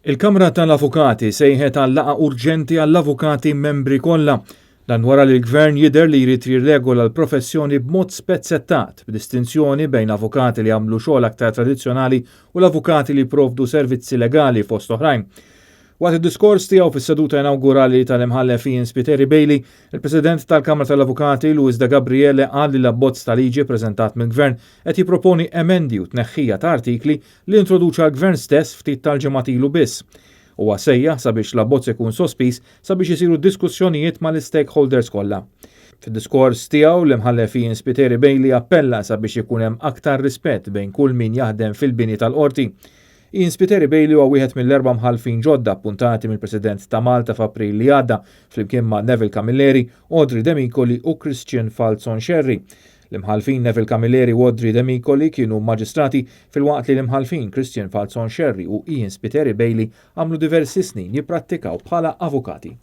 Il-Kamra tal-Avukati sejħet għal laqgħa urġenti għall-avukati membri kollha. Dan wara li l-Gvern jidher li jrid jirregola l-professjoni b'mod spezzettat, b'distinzjoni bejn avukati li jagħmlu xogħol aktar tradizzjonali u l-avukati li jipprovdu servizzi legali fost oħrajn. Waqt id-diskors tiegħu fis-seduta inawgurali tal-Imħallef Ian Spiteri Bailey, il-President tal-Kamra tal-Avukati Louis De Gabriele qal li l-abbozz ta' liġi preżentat mill-Gvern qed jipproponi emendi u tneħħija ta' artikli li introduċa l-Gvern stess ftit tal-ġimgħat ilu biss. Huwa sejjaħ sabiex l-abbozz ikun sospiż sabiex isiru diskussjonijiet mal-istakeholders kollha. Fid-diskors tiegħu l-Imħallef Ian Spiteri Bailey appella sabiex ikun hemm aktar rispett bejn kull min jaħdem fil-bini tal-qorti. Ian Spiteri Bailey huwa wieħed mill-erba' mħallfin ġodda appuntati mill-President ta' Malta f'April li għadda flimkien ma' Neville Camilleri, Audrey Demicoli u Christian Falzon Scerri. L-imħallfin Neville Camilleri u Audrey Demicoli kienu maġistrati filwaqt li l-imħallfin Christian Falzon Scerri u Ian Spiteri Bailey għamlu diversi snin jipprattikaw bħala avukati.